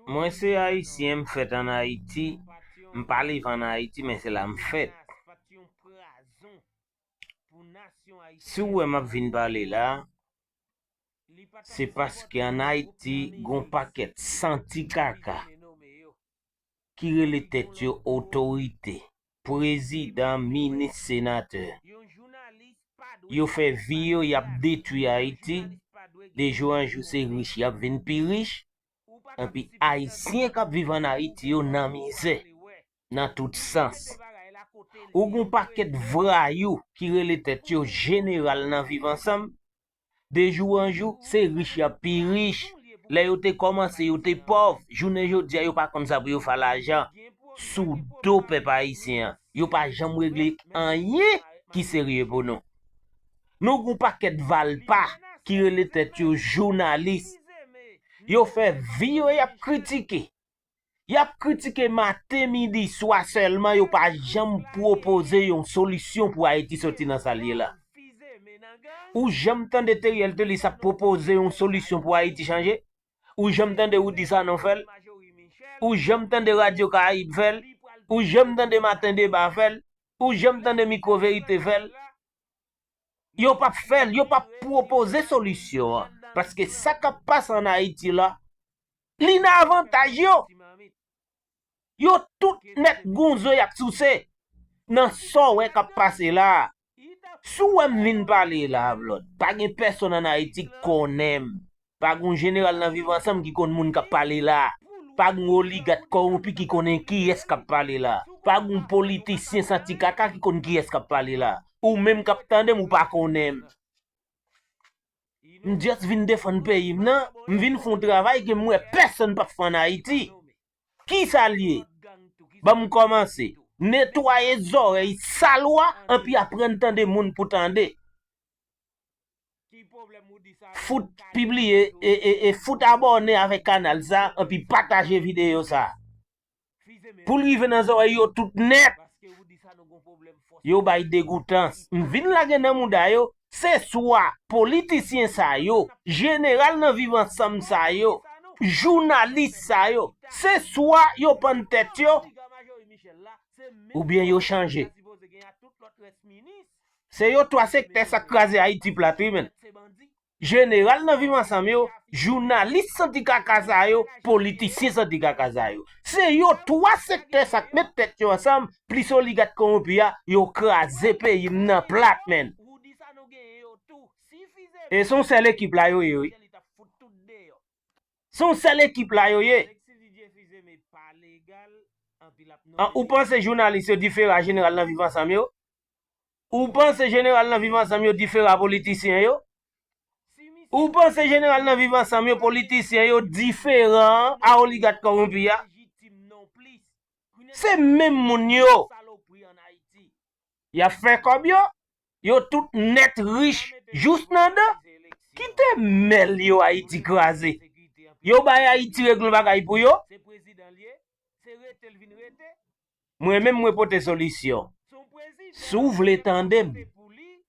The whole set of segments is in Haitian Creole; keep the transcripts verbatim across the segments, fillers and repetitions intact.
Mwen se Ayisyen, m fèt ann Ayiti, m pa leve ann Ayiti, men se la m fèt. Si w wè m ap vin pale la, se paske ann Ayiti, gon pakèt santi kaka ki rele tèt yo otorite, prezidan, minis, senatè. Yo fè vi yo, y ap detwi Ayiti. De jou an jou, se rich y ap vin pi rich. Epi Ayisyen k ap viv ann Ayiti yo nan mizè, nan tout sans. Ou gon pakèt vwayou ki rele tèt yo jeneral nan Viv Ansanm. De jou an jou, se rich y ap pi rich. Lè yo te kòmanse, yo te pòv. Jounen jodi a, yo pa konn sa pou yo fè lajan sou do pèp ayisyen an. Yo pa janm regle anyen ki serye pou nou. Nou gon pakèt valpa ki rele tèt yo jounalis. Yo fè vi yo, y ap kritike. Y ap kritike maten, midi, swa sèlman, yo pa janm pwopoze yon solisyon pou Ayiti soti nan sa l ye la. Ou janm tande Theriel Thelus ap pwopoze yon solisyon pou Ayiti chanje? Ou janm tande Roudy Sanon fè l? Ou janm tande Radyo Karayib fè l? Ou janm tande Maten Deba fè l? Ou janm tande Mikwo Verite fè l? Yo p ap fè l, yo p ap pwopoze solisyon an. Paske sa k ap pase ann Ayiti la, li nan avantaj yo. Yo tout nèt gon zo y ap souse nan sa w wè k ap pase la a. Si w wè m vin pale la a, Blòd, pa gen pèsonn ann Ayiti k konnen m. Pa gon jeneral nan Viv Ansanm ki konn moun k ap pale la a. Pa gon oligat kòwonpi ki konnen kiyès k ap pale la a. Pa gon politisyen santi kaka ki konn kiyès k ap pale la a. Ou menm k ap tande m, ou pa konnen m. M just vin defann peyi m nan, m vin fè yon travay ke m wè pèsonn p ap fè ann Ayiti. Kisa l ye? Ban m kòmanse. Netwaye zòrèy sal ou a, anpi aprann tande moun pou tande. Fout pibliye, e, e, e fout abòne avèk kanal sa, anpi pataje videyo sa. Pou l rive nan zòrèy yo tout nèt. Yo bay degoutans. M vin lage nan mouda yo, se swa politisyen sa yo, jeneral nan Viv Ansanm sa yo, jounalis sa yo, se swa yo pann tèt yo, oubyen yo chanje. Se yo twa sektè sa k kraze Ayiti plat, wi, menn. Jeneral nan Viv Ansanm yo, jounalis santi kaka sa yo, politisyen santi kaka sa yo. Se yo twa sektè sa k met tèt yo ansanm, plis oligat kowonpi a, yo kraze peyi m nan plat, menn. E se yon sèl ekip la yo ye, wi. Se yon sèl ekip la yo ye. An, ou panse jounalis yo diferan a jeneral nan Viv Ansanm yo? Ou panse jeneral nan Viv Ansanm yo diferan a politisyen yo? Ou panse jeneral nan Viv Ansanm yo, politisyen yo diferan a oligat kowonpi a? Se menm moun yo. Y ap fè kòb yo, yo tout nèt rich jous nan dan. Kite mèl yo Ayiti kraze. Yo bay Ayiti regle yon bagay pou yo. Mwen menm mwen pote solisyon. Si w vle tande m,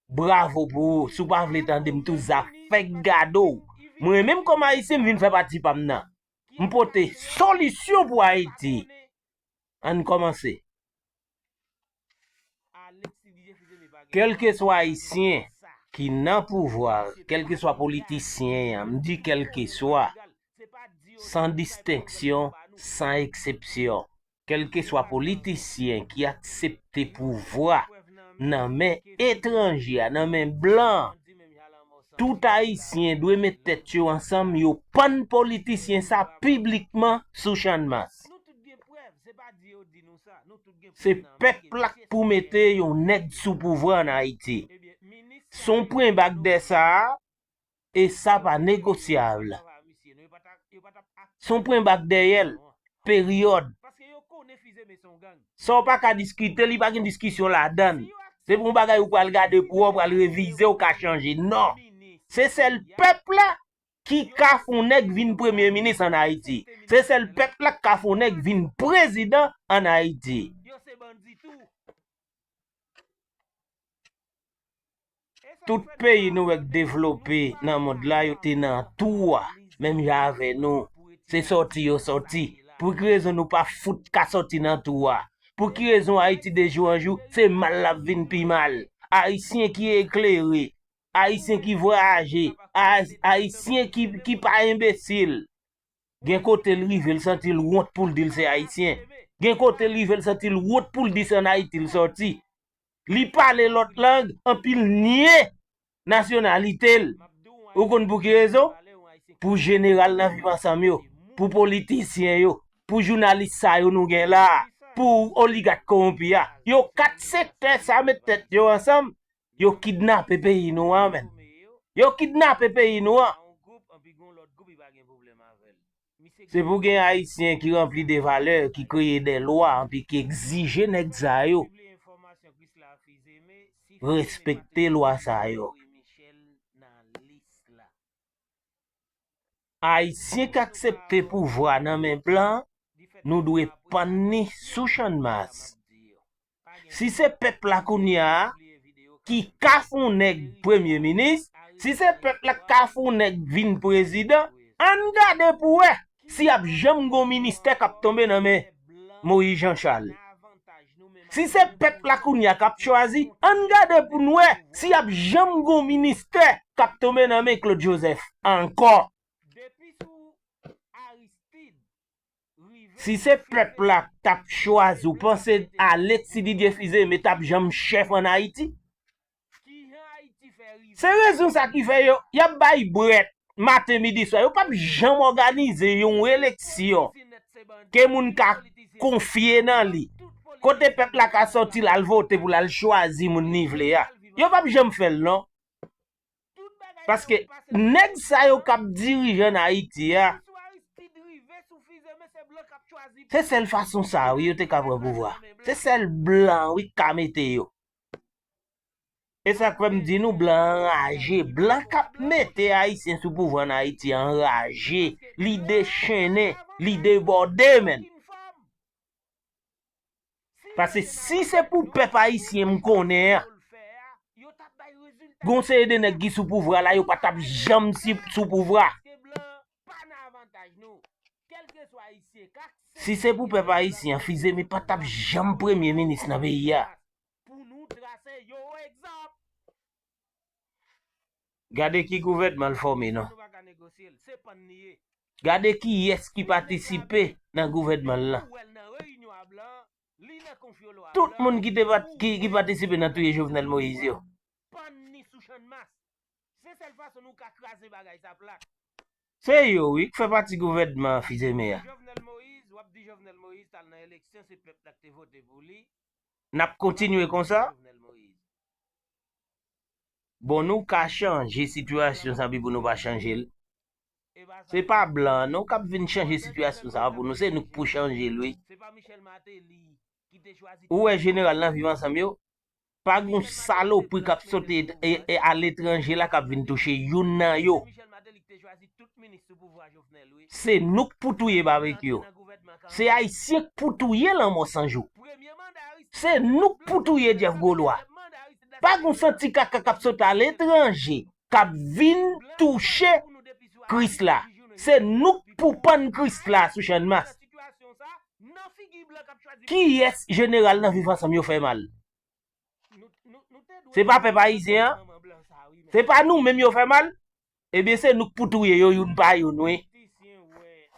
bravo pou ou. Si w pa vle tande m tou, zafè gado w. Mwen menm kòm Ayisyen, m vin fè pati pa m nan. M pote solisyon pou Ayiti. Ann kòmanse. Kèlkeswa Ayisyen ki nan pouvwa, kèlkeswa politisyen an, m di kèlkeswa, san distenksyon, san eksepsyon, kèlkeswa politisyen ki aksepte pouvwa nan men etranje a, nan men blan an, tout Ayisyen dwe met tèt yo ansanm, yo pann politisyen sa piblikman sou Channmas. Se pèp la k pou mete yon nèg sou pouvwa ann Ayiti. Se yon pwen bak dèyè sa a, e sa pa negosyab. Se yon pwen bak dèyè l, peryòd. Sa w pa ka diskite, li pa gen diskisyon ladan l. Se pa yon bagay ou pral gade pou wè, w pral revize, w ka chanje. Non. Se sèl pèp la ki ka fè yon nèg vin premye minis ann Ayiti. Se sèl pèp la k ka fè yon nèg vin prezidan ann Ayiti. Tout peyi nou wè k devlope nan mond la, yo te nan tou a, menm jan avè nou. Se sòti yo sòti. Pou ki rezon nou pa fout ka sòti nan twou a? Pou ki rezon Ayiti de jou an jou, se mal l ap vin pi mal? Ayisyen ki eklere, Ayisyen ki vwayaje, Ay-, Ayisyen ki, ki pa enbesil. Gen kote l rive, l santi l wont pou l di l se Ayisyen. Gen kote l rive, l santi l wont pou l di se ann Ayiti l sòti. Li pale lòt lang, anpi l nye nasyonalite l. Ou konn pou ki rezon? Pou jeneral nan Viv Ansanm yo, pou politisyen yo, pou jounalis sa yo nou gen la a, pou oligak kowonpi a. Yo kat sektè sa met tèt yo ansanm, yo kidnape peyi nou an, menn. Yo kidnape peyi nou an. Se pou gen Ayisyen ki ranpli de valè, ki kreye de lwa, anpi ki egzije nèg sa yo respekte lwa sa yo. Ayisyen k aksepte pouvwa nan men blan, nou dwe pann ni sou Channmas. Si se pèp la kounye a ki ka fè yon nèg premye minis, si se pèp la k ka fè yon nèg vin prezidan, ann gade pou wè si ap janm gon ministè k ap tonbe nan men Moyiz Jan Chal. Si se pèp la kounye a k ap chwazi, ann gade pou n wè si ap janm gon ministè k ap tonbe nan men Claude Joseph ankò. Si se pèp la k t ap chwazi, ou panse Alexis Didier Fils-Aimé t ap janm chèf ann Ayiti? Se rezon sa ki fè yo, y ap bay brèt maten, midi, swa. Yo p ap janm òganize yon eleksyon ke moun ka konfye nan li. Kote pèp la ka sòti l al vote pou l al chwazi moun li vle a. Yo p ap janm fè l non. Paske nèg sa yo k ap dirije ann Ayiti a, se sèl fason sa wi yo te ka pran pouvwa. Se sèl blan wi k ka mete yo. E sa k fè m di nou blan anraje. Blan k ap mete Ayisyen sou pouvwa ann Ayiti anraje. Li dechennen, li debòde, menn. Paske si se pou pèp ayisyen m konnen an, gon seri de nèg ki sou pouvwa la, yo pa t ap janm si, sou pouvwa. Si se pou pèp ayisyen an, Fils-Aimé pa t ap janm premye minis nan peyi a. Gade ki gouvènman l fòme non. Gade kiyès ki patisipe nan gouvènman l lan. Tout moun ki te pat-, ki, ki patisipe nan touye Jovenel Moïse yo. Se yo wi k fè pati gouvènman Fils-Aimé a. N ap kontinye konsa. Bon, nou ka chanje sitiyasyon sa pi pou nou pa chanje l. Se pa blan an non k ap vin chanje sitiyasyon sa pou nou, se nou k pou chanje l wi. Ou wè jeneral nan Viv Ansanm yo, pa gon salopri k ap sòti e, e, aletranje la k ap vin touche youn nan yo. Se nou k pou touye Babekyou. Se Ayisyen k pou touye Lanmò San Jou. Se nou k pou touye Jeff Golois. Pa gon santi kaka k ap sot aletranje k ap vin touche Krisla. Se nou k pou pann Krisla sou Channmas. Kiyès jeneral nan Viv Ansanm yo fè mal? Se pa pèp ayisyen an? Se pa nou menm yo fè mal? Ebyen, se nou k pou touye yo youn pa youn, wi.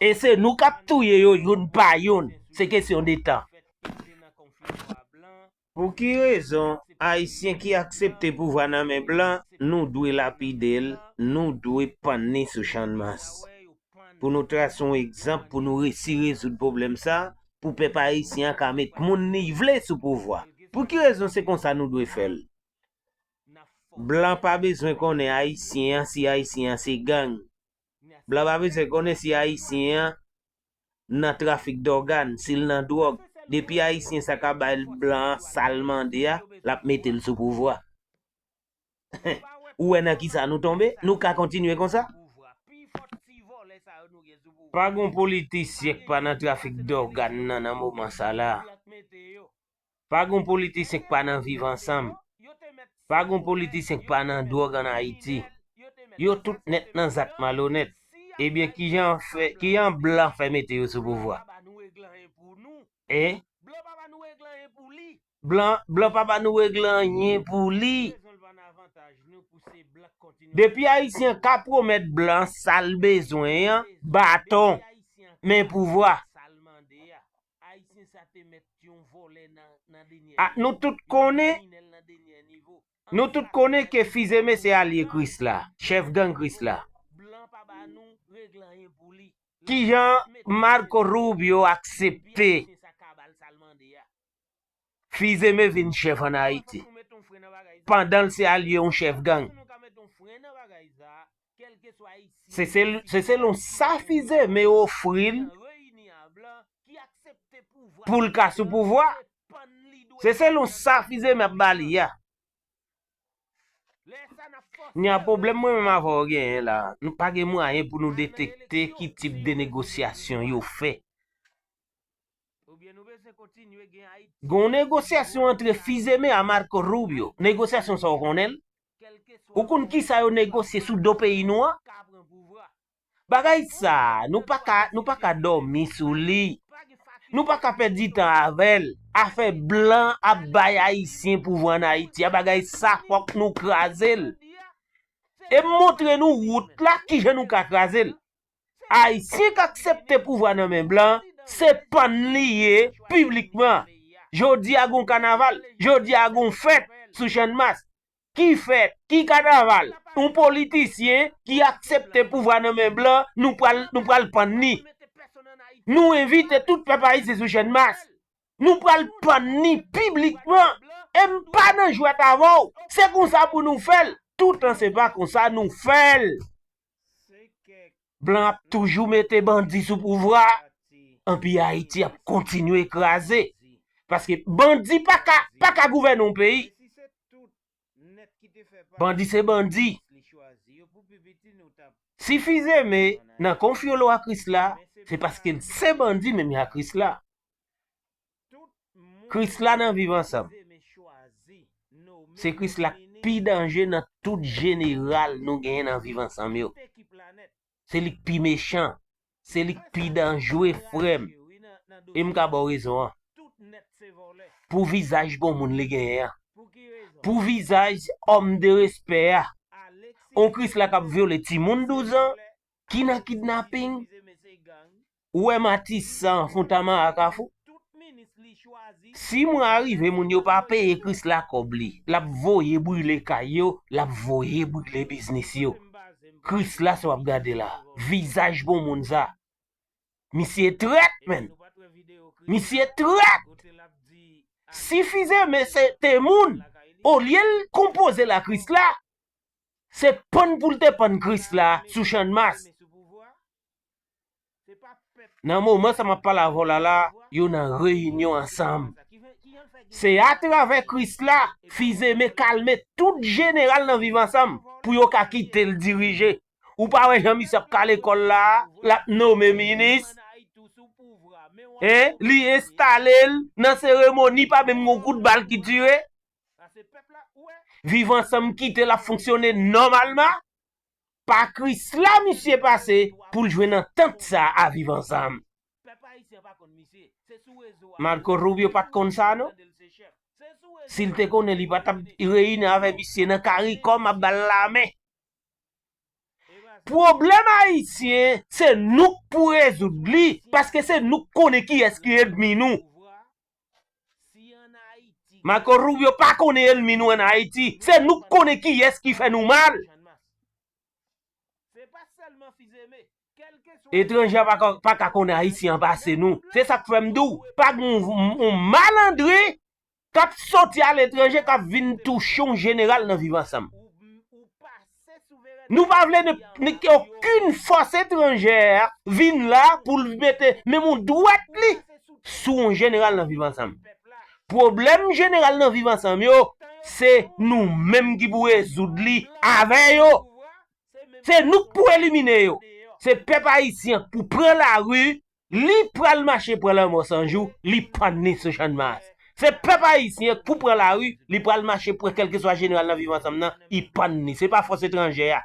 E se nou k ap touye yo youn pa youn. Se kesyon de tan. Pou ki rezon Ayisyen ki aksepte pouvwa nan men blan, nou dwe lapide l, nou dwe pann li sou Channmas? Pou nou trase yon egzanp, pou nou resi rezoud pwoblèm sa, pou pèp ayisyen an ka met moun li vle sou pouvwa. Pou ki rezon se konsa nou dwe fè l? Blan pa bezwen konnen Ayisyen an, si Ayisyen an se gang. Blan pa bezwen konnen si Ayisyen an nan trafik dògàn, si l nan dwòg. Depi Ayisyen sa ka bay blan an sa l mande a, l ap mete l sou pouvwa. Ou wè nan kisa nou tonbe? Nou ka kontinye konsa? Pa gon politisyen k pa nan trafik dògàn nan, nan moman sa la. Pa gon politisyen k pa nan Viv Ansanm. Pa gon politisyen k pa nan dwòg ann Ayiti. Yo tout nèt nan zak malonèt. Ebyen, kijan fè, kijan blan fè mete yo sou pouvwa? E? Blan, blan pa ba nou regle anyen pou li. Depi Ayisyen ka pwomèt blan sa l bezwen an, baton, men pouvwa. A, nou tout konnen, nou tout konnen ke Fils-Aimé se alye Krisla, chèf gang Krisla. Kijan Marco Rubio aksepte Fils-Aimé vin chèf ann Ayiti, pandan l se alye yon chèf gang? Se, se, se selon sa Fils-Aimé ofri l pou l ka sou pouvwa. Se selon sa Fils-Aimé ap ba li a. Nya pwoblèm mwen menm avè w genyen la, nou pa gen mwayen pou nou detekte ki tip de negosyasyon yo fè. Gon negosyasyon antre Fils-Aimé a Marco Rubio. Negosyasyon sa w konnen l? Ou konn kisa yo negosye sou do peyi nou an? Bagay sa, nou pa ka, nou pa ka dòmi sou li. Nou pa ka pèdi tan avè l. Afè blan ap bay Ayisyen pouvwa ann Ayiti a, bagay sa fòk nou kraze l. E m montre nou wout la, kijan nou ka kraze l. Ayisyen k aksepte pouvwa nan men blan, se pann li ye piblikman. Jodi a gon kanaval, jodi a gon fèt sou Channmas. Ki fèt, ki kanaval? Yon politisyen ki aksepte pouvwa nan men blan, nou pral, nou pral pann li. Nou envite tout pèp ayisyen sou Channmas. Nou pral pann li piblikman. E m pa nan jwèt avè w. Se konsa pou nou fè l. Toutan se pa konsa nou fè l. Blan ap toujou mete bandi sou pouvwa. Anpi Ayiti ap kontinye kraze. Paske bandi pa ka, pa ka gouvène yon peyi. Bandi se bandi. Si Fils-Aimé nan konfyolo a Krisla, se paske l se bandi menm jan ak Krisla. Krisla nan Viv Ansanm. Se Krisla k pi danje nan tout jeneral nou genyen nan Viv Ansanm yo. Se li k pi mechan. Se li k pi danjre, frè m. E m ka ba w rezon an. Pou vizaj bon moun li genyen an. Pou vizaj òm de respè a. On Krisla k ap vyole timoun douz an, ki nan kidnaping. Ou wè Matisan, Fontamara, Kafou? Si mwen arive, moun yo pa peye Krisla kòb li, l ap voye brile kay yo, l ap voye brile biznis yo. Krisla sa w ap gade la, vizaj bon moun sa. Misye trèt, menn. Misye trèt. Si Fils-Aimé se te moun, olye l konpoze la Krisla, se pann pou l te pann Krisla sou Channmas. Nan moman sa m ap pale avè w la la, yo nan reyinyon ansanm. Se atravè Krisla, Fils-Aimé kalme tout jeneral nan Viv Ansanm pou yo ka kite l dirije. Ou pa wè jan misye ap kale kò l la a, l ap nonmen minis. Hein? Li enstale l nan seremoni, pa menm gon kout bal ki tire. Viv Ansanm kite l ap fonksyone nòmalman. Pa Krisla misye pase pou l jwenn antant sa a Viv Ansanm. Marco Rubio pa t konn sa, non. Si l te konnen, li pa t ap reyini avè misye nan Karikòm ap ba l lamen. Pwoblèm ayisyen, se nou k pou rezoud li, paske se nou k konnen kiyès ki ènmi nou. Marco Rubio pa konnen ènmi nou ann Ayiti, se nou k konnen kiyès ki fè nou mal. Etranje a pa ka, pa ka konnen Ayisyen an pase nou. Se sa k fè m di w, pa gen yon, yon, yon malandren k ap soti aletranje k ap vin touche yon jeneral nan Viv Ansanm. Nou pa vle ni, ni okenn fòs etranjè vin la pou l mete menm yon dwèt li sou yon jeneral nan Viv Ansanm. Pwoblèm jeneral nan Viv Ansanm yo, se nou menm ki pou rezoud li avè yo. Se nou k pou elimine yo. Se pèp ayisyen k pou pran lari, li pral mache pran lanmò san jou, li pann ni sou Channmas. Se pèp ayisyen k pou pran lari, li pral mache pran kèlkeswa jeneral nan Viv Ansanm nan, li pann ni. Se pa fòs etranjè a.